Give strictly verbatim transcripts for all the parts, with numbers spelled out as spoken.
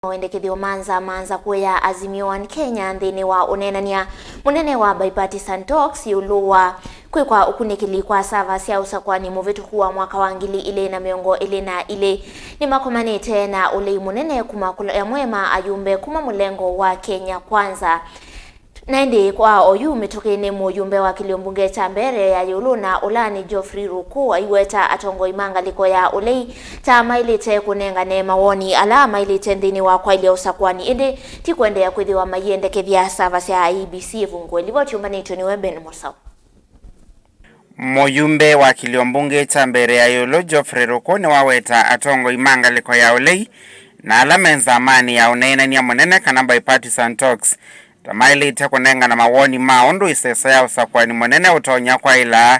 mawendekethyo ma nzama nzakũe ya Azimio One Kenya nthĩnĩ wa ũneenany'a mũnene wa bipartisan talks ĩũlũ wa kwĩkwa ũkunĩkĩli kwa sava sya ũsakũani mũvĩtũku wa mwaka wa ngili ilĩ na mĩongo ĩlĩ na ilĩ. Nĩmakomanĩte na ũlei mũnene kuma kũla amwe ma ayumbe kuma mũlengo wa Kenya Kwanza. Na ĩndĩ kwa oyu mĩtũkĩnĩ, mũyumbe wa kĩlio mbunge kya mbere ya ĩũlũ na ũla nĩ Geoffrey Ruku aiweta atongoi ma ngalĩko ya ũlei ta maĩlĩte kũnengane mawoni ala maĩlĩte nthĩnĩ wa kwaĩlya ũsakũani, ĩndĩ ti kũendeea kwĩthĩwa maiendekethya sava sya I E B C ĩvungũe. Livoti yũmbanĩtw'e nĩwe Ben Mũsau. Mũyumbe wa kĩlio mbunge kya mbere ya ĩũlũ, Geoffrey Ruku, nĩwaweta atongoi ma ngalĩko ya ũlei na ala me nzamanĩ ya ũneenany'a mũnene kana bipartisan talks ta maĩlĩte kũnengana mawoni ma ũndũ ĩsesa ya ũsakũani mũnene ũtonya kwaĩla,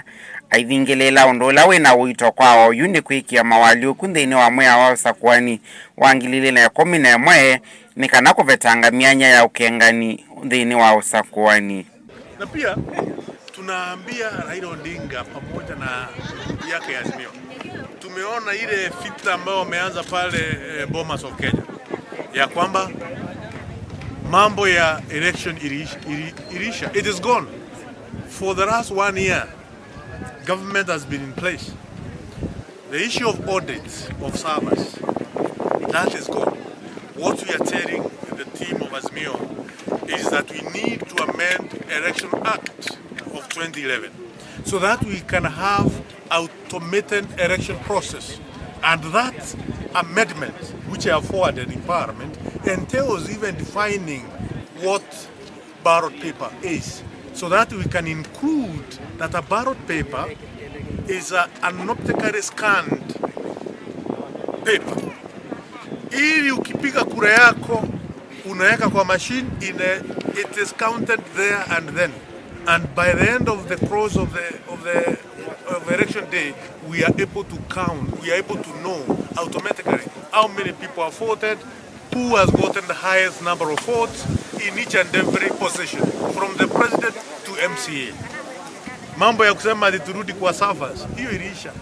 aithingĩlĩĩla ũndũ ũla wĩ na ũito kwa oyu nĩ kwĩkĩa mawalyũku nthĩnĩ wa mwĩao wa ũsakũani wa ngili ilĩ na ĩkũmi na ĩmwe nĩ kana kũvetanga myanya ya ũkengani nthĩnĩ wa ũsakũani. Na pia tunaambia Raila Odinga pamoja na yake ya Azimio, tumeona ile vita ambayo wameanza pale, eh, Bomas of Kenya, ya kwamba mambo ya election iliisha, ili-, iliisha. It is gone. For the last one year, government has been in place. The issue of audits of servers, that is gone. What we are telling the team of Azimio is that we need to amend Election Act of twenty eleven so that we can have automated election process. And that amendment, which I have forwarded in Parliament, entails even defining what ballot paper is, so that we can include that a ballot paper is a, an optically scanned paper. Ili ukipiga kura yako, unaweka kwa machine, ine, it is counted there and then. And by the end of the close of the, of the, of election day, we are able to count, we are able to know automatically how many people have voted, who has gotten the highest number of votes in each and every position, from the president to M C A. Mambo ya kusema ati turudi kwa servers, hiyo iliisha.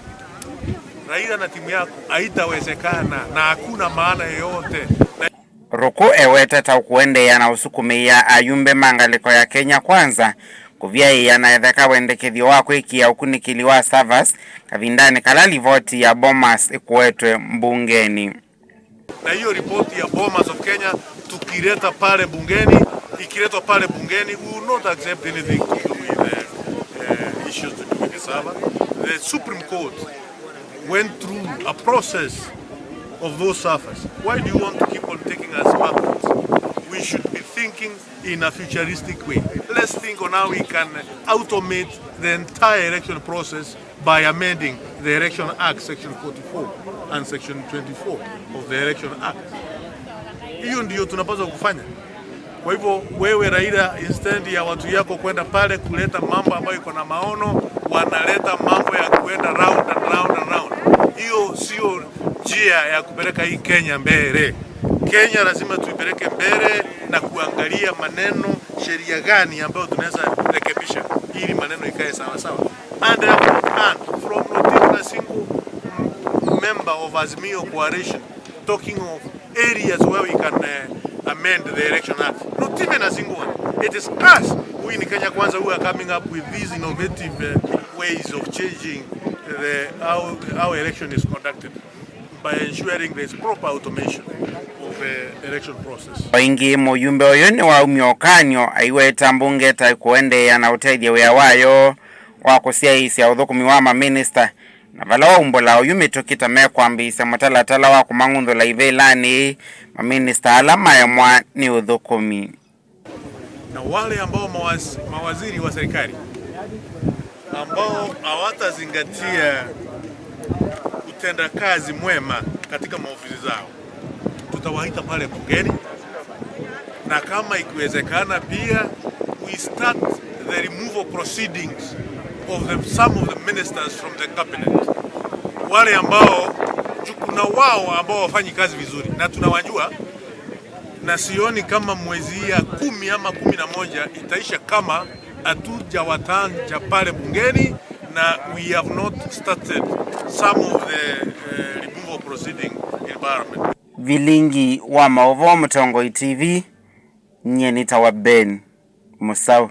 Raila na timu yako, haitawezekana na hakuna maana yoyote. Na Ruku ewetete kũendeea na ũsukumĩĩa ayumbe ma ngalĩko ya Kenya Kwanza kũvyaĩĩa na etheka wendekethyo wa kwĩkĩa ũkunĩkĩli wa servers kavindanĩ kala livoti ya Bomas ĩkũetwe mbungenĩ. Na hiyo ripoti ya Bomas of Kenya tukileta pale bungeni, ikiletwa pale bungeni, we will not accept anything to do with the, uh, issues to do with the server. The Supreme Court went through a process of those servers. Why do you want to keep on taking us backwards? We should be thinking in a futuristic way. Let's think on how we can automate the entire election process by amending the Election Act, Section forty-four and Section twenty-four of the Election Act. Hiyo ndiyo tunapaswa kufanya. Kwa hivyo, wewe Raila, instead ya watu yako kwenda pale kuleta mambo ambayo iko na maono, wanaleta mambo ya kuenda round and round and round. Hiyo sio njia ya kupeleka hii Kenya mbele. Kenya lazima tuipeleke mbele na kuangalia maneno, sheria gani ambayo tunaweza rekebisha ili maneno ikae sawa sawa. And, uh, and from not even a single member of Azimio Coalition talking of areas where we can, uh, amend the Election Act. Not even a single one. It is us who in Kenya Kwanza who are coming up with these innovative, uh, ways of changing the, how, how election is conducted by ensuring there is proper automation of, uh, election process. O ĩngĩ, mũyumbe ũyũ nĩwaumya ũkany'o aiweta mbunge ta ĩkũendeea na ũtethya wĩa wayo wa kũsyaĩĩsya ũthũkũmi wa maminista, na vala waumbũla oyu mĩtũkĩ ta mekwambĩĩsya mũtalatala wa kũmang'unthũla ivĩlanĩ maminista ala maemwa nĩ ũthũkũmi. Na wale ambao mawaz-, mawaziri wa serikali ambao hawatazingatia utendakazi mwema katika maofisi zao, tutawaita pale bungeni, na kama ikiwezekana pia, we start the removal proceedings of the, some of the ministers from the cabinet. Wale ambao, ju-, kuna wao ambao wafanyi kazi vizuri, na tunawajua, na sioni kama mwezi hii ya kumi ama kumi na moja itaisha kama hatujawataja pale bungeni, na we have not started some of the, eh, removal proceeding in Parliament. Vilingi wa maũvoo Mũtongoi T V, nyie nĩtawa Ben Mũsaũ.